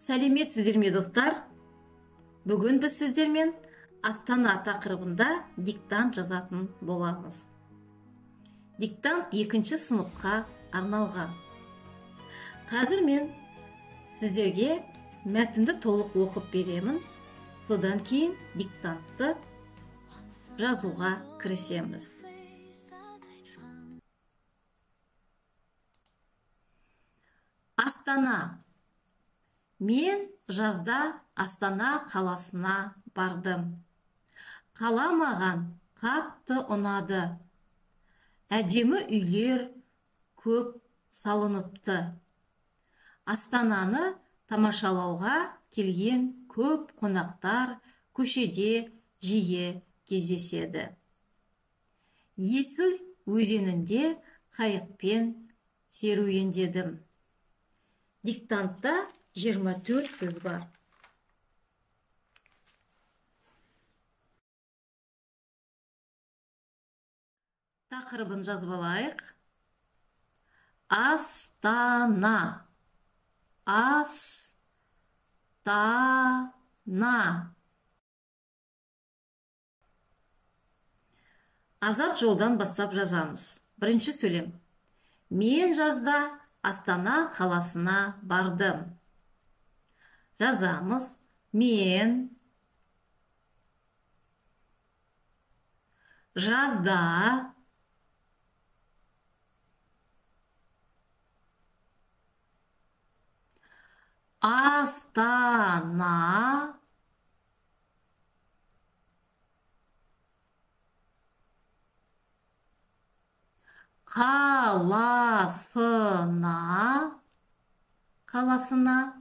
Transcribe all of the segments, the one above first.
Сәлеметсіздер ме, достар? Бүгін біз сіздермен Астана тақырыбында диктант жазатын боламыз. Диктант екінші сыныпқа арналған. Қазір мен сіздерге мәтінді толық оқып беремін. Содан кейін диктантты жазуға кірісеміз. Астана. Мен жазда Астана қаласына бардым. Қала маған қатты ұнады. Әдемі үйлер көп салыныпты. Астананы тамашалауға келген көп қонақтар көшеде жиі кездеседі. Есіл өзенінде қайықпен серуендедім. Диктантта 24 сөз бар. Тақырыбын жазып алайық. Астана. Астана. Азат жолдан бастап жазамыз. Бірінші сөйлем. Мен жазда Астана қаласына бардым. Жазамыз. Мен жазда Астана қаласына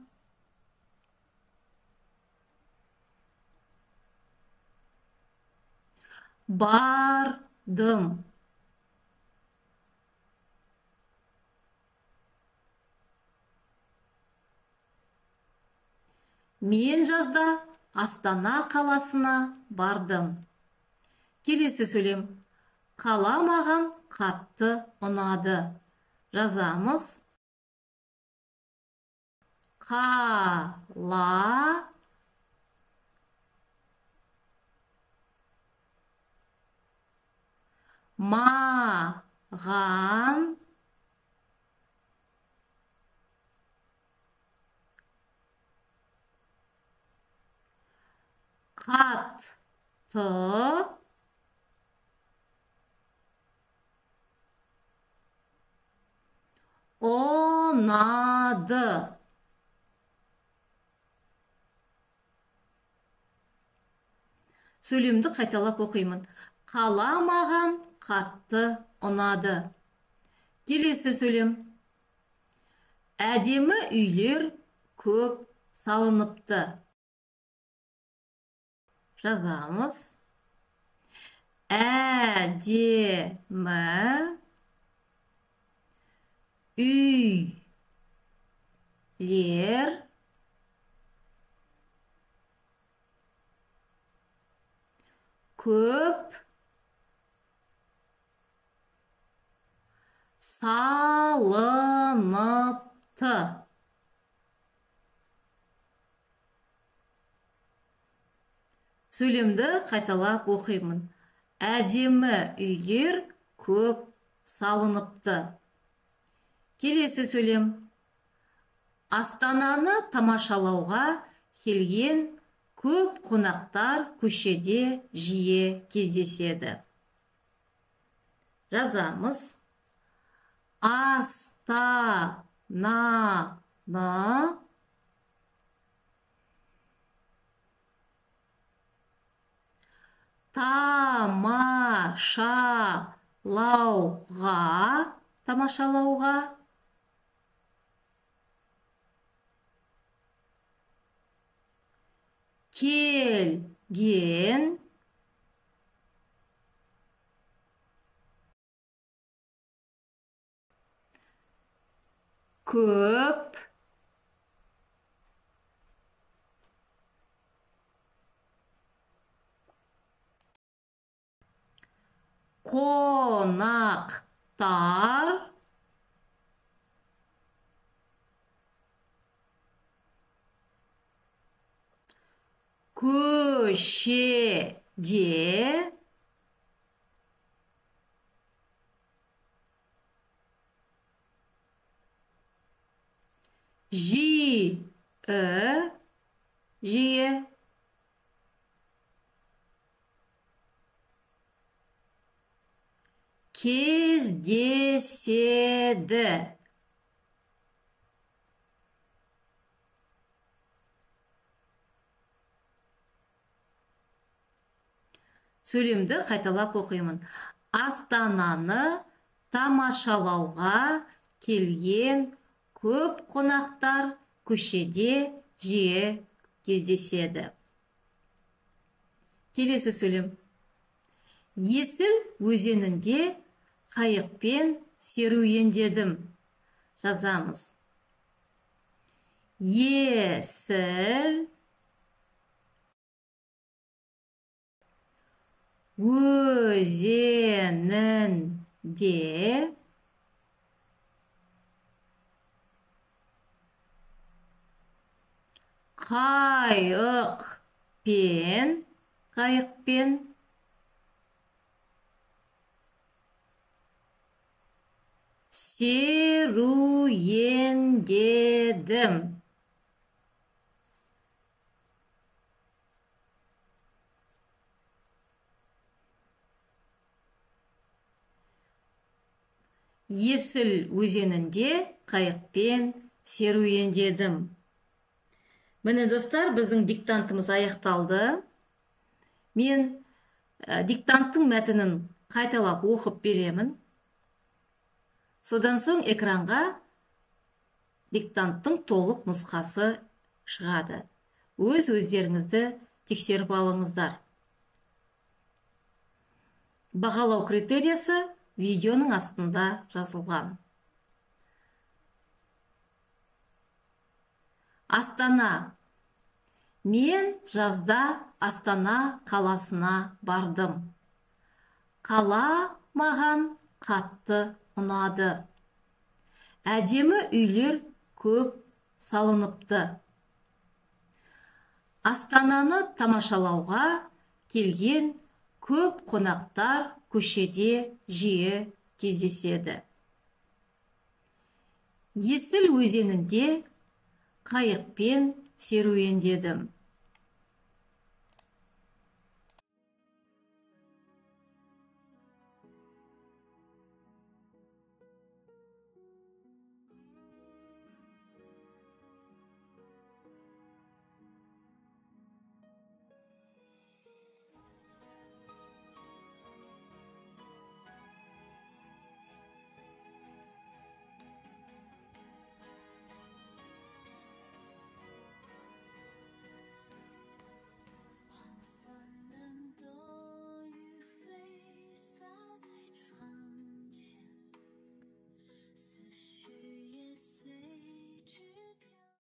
бардым. Мен жазда Астана қаласына бардым. Келесі сөйлем. Қала маған қатты ұнады. Жазамыз. Қала маған қатты ұнады. Сөйлемді қайталап оқимын. Қала маған қатты ұнады. Келесі сөйлем. Әдемі үйлер көп салыныпты. Жазамыз. Әдемі үйлер көп салыныпты. Сөйлемді қайталап оқимын. Әдемі үйлер көп салыныпты. Келесі сөйлем. Астананы тамашалауға келген көп қонақтар көшеде жиі кездеседі. Жазамыз. Астананы тамашалауға келген көп қонақтар Көшеде жиі жиі кездеседі. Сөйлемді қайталап оқимын. Астананы тамашалауға келген көп қонақтар көшеде жиі кездеседі. Келесі сөйлем. Есіл өзенінде қайықпен серуендедім. Жазамыз. Есіл өзенінде қайықпен серуендедім. Есіл өзенінде қайықпен серуендедім. Міне, достар, біздің диктантымыз аяқталды. Мен диктанттың мәтінін қайталап оқып беремін. Содан соң экранға диктанттың толық нұсқасы шығады. Өз өздеріңізді тексеріп алыңыздар. Бағалау критериясы видеоның астында жазылған. Астана. Мен жазда Астана қаласына бардым. Қала маған қатты ұнады. Әдемі үйлер көп салыныпты. Астананы тамашалауға келген көп қонақтар көшеде жиі кездеседі. Есіл өзенінде қайықпен серуендедім.